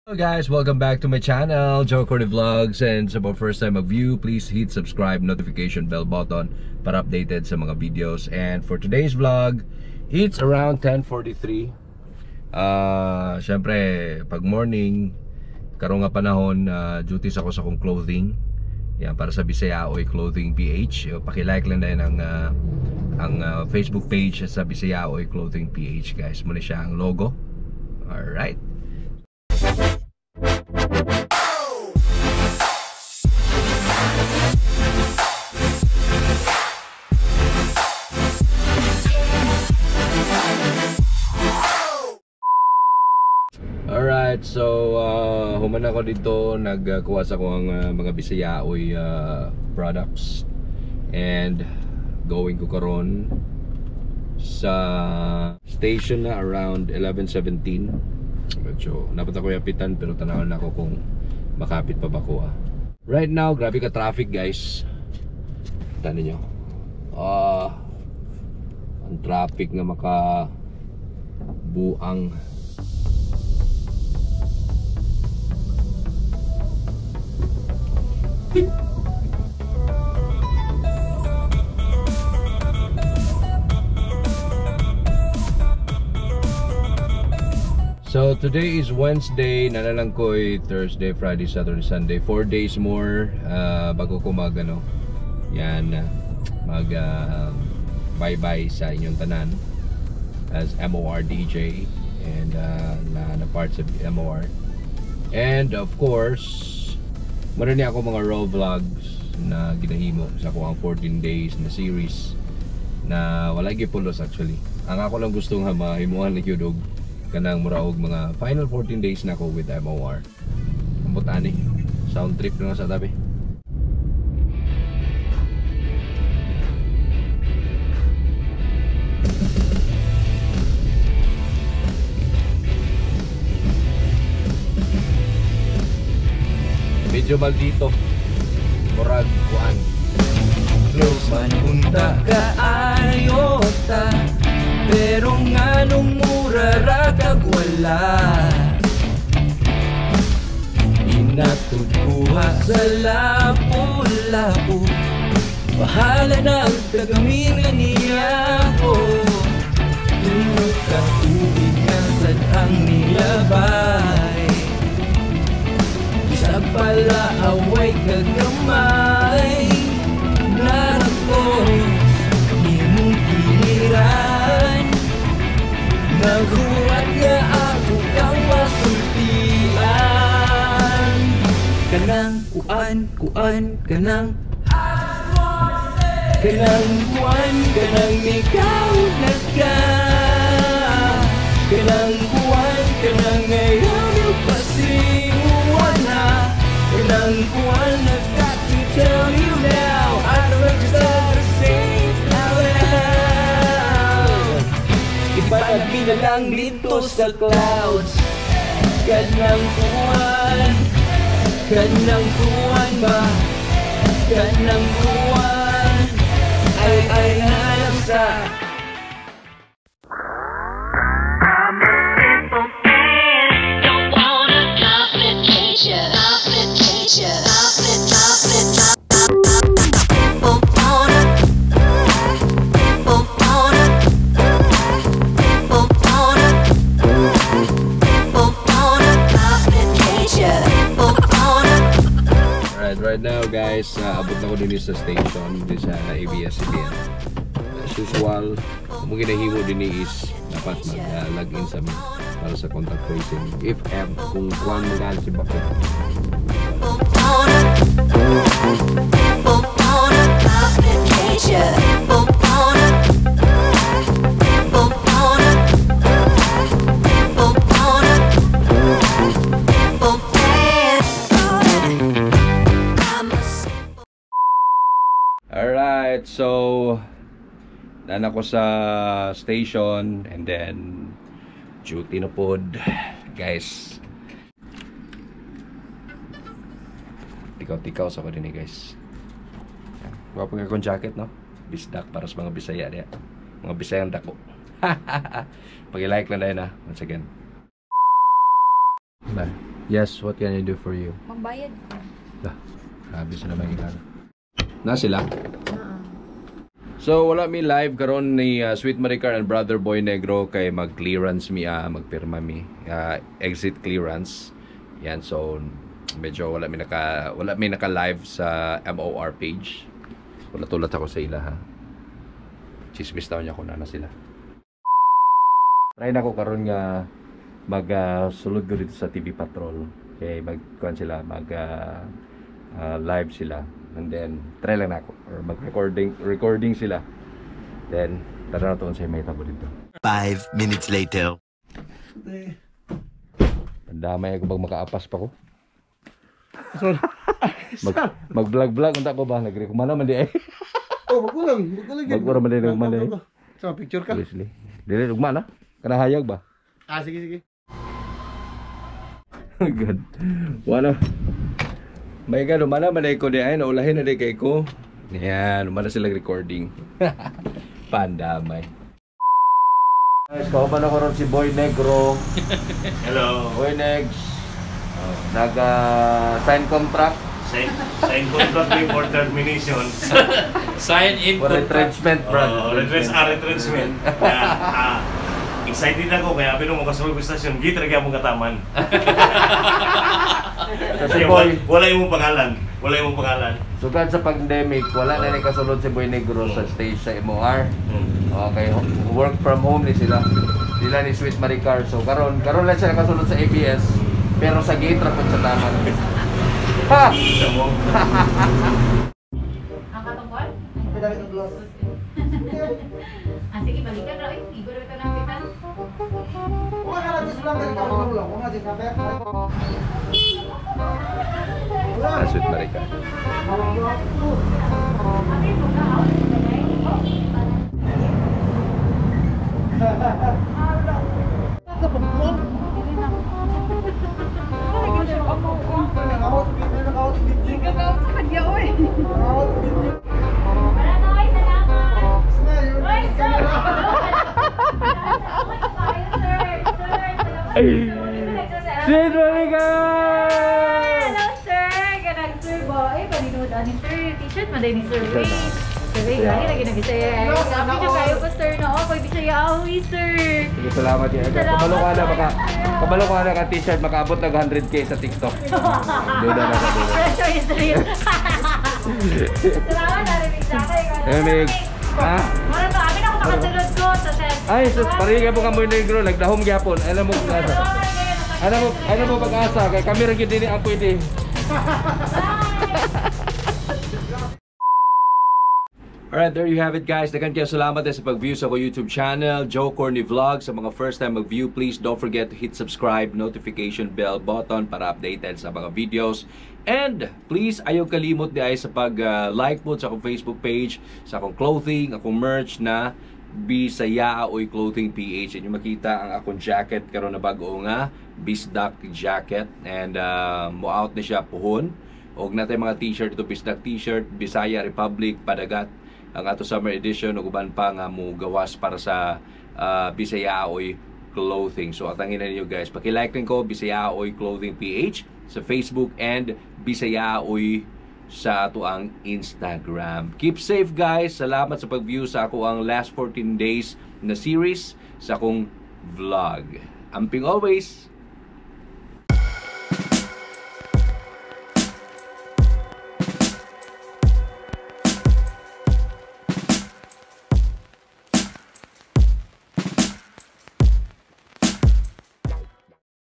Hello guys, welcome back to my channel, Joe Cordy Vlogs. And sa mga first time of view, please hit subscribe, notification bell button para updated sa mga videos. And for today's vlog, it's around 10:43. Syempre, pag morning, karong nga panahon, duties ako sa akong clothing. Yan, para sa Bisayaoy Clothing PH. Paki-like lang din ang Facebook page sa Bisayaoy Clothing PH, guys. Muna siya ang logo. Alright. Alright, so human ako dito, nagkuha sa ko ang mga Bisayaoy products and going ko karon sa station na around 11:17. Medyo dapat ako yapitan pero tanawon na ako kung makapit pa ba ko ah. Right now, grabe ka traffic guys. Tanda niyo. Ang traffic nga maka buang. So today is Wednesday, nanalang ko'y Thursday, Friday, Saturday, Sunday. 4 days more bago ko mag ano, yan, mag bye-bye sa inyong tanan as MOR DJ and na parts of MOR. And of course, meron niya ako mga raw vlogs na ginahimo sa ako ang 14 days na series na wala gipulos actually. Ang ako lang gustong mahimuhan ni Kyudog kanang muraog mga final 14 days na ako with MOR. Ambot ani, sound trip na sa tabi. Medyo maldito. Murag kuan. Close man unta kaayo ta, pero nganong mura ra kag wala. Inatugkuha sa lapu-lapu, bahala na ang tagamin niya ko. Tulog ka tubig na sad ang nilabay, bisag pala away kagamay. Narapos nimong kiliran, naghuwat nga ako kang masultian. Kanang kuan, kuan, kanang kanang kuan, kanang ikaw na ka. Kanang kuan, kanang ngayon yung pasinguan na. Kanang kuan, I've got to tell you now, I don't know just how to say it out loud. Ipanabi na lang dito sa clouds. Kanang kuwan ba? Kanang kuwan, ay ay nalang sa. Right now guys, abot na ko din sa station din sa ABS-CBN. As usual, kung ginahimo din is dapat mag-login sa para sa contact tracing. If kung kuan mo gaan si Bakit. Alright, so nana ko sa station and then duty na pod, guys. Tikaw-tikaw sa ko din eh, guys. Gwapo nga akong jacket, no? Bisdak para sa mga Bisaya niya. Mga Bisayang dako. Pag-like lang dahil na, once again. Bye. Yes, what can I do for you? Magbayad ko. Lah, grabe sila may ilala. Na sila? So wala mi live karon ni Sweet Maricar and Brother Boy Negro kay mag-clearance mi, magpirma mi, exit clearance. Yan, so medyo wala mi naka live sa MOR page. Wala tulat ako sa ila ha. Chismis daw niya kung na sila. Try na ko karon nga mag sulod ko dito sa TV Patrol. Kay mag kuan sila, mag live sila and then try lang na ako or mag recording recording sila. Then tara na to sa may tabo dito. 5 minutes later. Pandamay ako bag makaapas pa ko. Sorry. Mag vlog vlog unta ko ba nagre kumana man di ay. Oh, magulang, magulang. Magura man din, ugma din. Sa picture ka. Seriously. Dili ugma na. Kanahayag ba? Ah, sige, sige. God. Wala. May God, umana man ko di ay naulahin na di kay ko. Yan, umana sila recording. Pandamay. Guys, kauban ako ron si Boy Negro. Hello. Boy Negs. Nag sign contract. Sign contract before termination. Sign in For retrenchment, brad. Oh, retrenchment. Kaya, excited ako kaya abi nung makasulog ko stasyon, git ra gyud kataman. So, si Kaya Boy, wala imong pangalan. Wala imong pangalan. Sugad sa pandemic, wala na ni kasulod si Boy Negro sa stage sa MOR. Okay, work from home ni sila. Sila ni Sweet Maricar. So karon karon lang siya nakasulod sa ABS, pero sa gate ra pud sa taman. Ha! Sa mo. Ang katungkol? Ah, sige, balikan ra. Ay, igor ito na kita. Wala ka lang lang ka lang. Wala ka Ah, Sweet Maricar. Ate, mo ka out. Wala na, ay, salamat. Oy, sir! Sir, sir, salamat. Sweet Maricar! Hello, sir! Kanang sir ba? Ay, paninood ani sir. T-shirt man ni sir. Wait. Sir, wait. Lagi lagi na Bisaya. Sabi na kayo ko, sir, no? Ako'y Bisaya. Ahoy, sir! Sige, salamat yan. Salamat, Kabalo ka na ka t-shirt makaabot nag 100K sa TikTok. Duda na ka, duda. Pressure is real. Salamat, narinig sa akin. Eh, ha? Wala ba? Amin ako makasulod ko sa set. Ay, sus, pariga po ka mo negro, nagdahom gyapon. Alam mo kung asa. Alam mo pag-asa kay kami ra gyud dinhi ang pwede. Bye! Alright, there you have it, guys. Daghan kayo salamat sa pag-view sa akong YouTube channel, Joe Corny Vlog. Sa mga first time mag-view, please don't forget to hit subscribe, notification bell button para updated sa mga videos. And please, ayaw kalimot di ay sa pag-like po sa akong Facebook page, sa akong clothing, akong merch na Bisaya Oy Clothing PH. Inyo makita ang akong jacket karon na bago nga Bisdak jacket and mo out ni siya puhon. Og natay mga t-shirt ito, Bisdak t-shirt, Bisaya Republic, Padagat, ang ato summer edition ug uban pa nga mo gawas para sa Bisaya Oy Clothing. So atangin na ninyo, guys. Paki-like rin ko Bisaya Oy Clothing PH sa Facebook and Bisaya Oy sa ato ang Instagram. Keep safe, guys. Salamat sa pag-view sa ako ang last 14 days na series sa akong vlog. Amping always.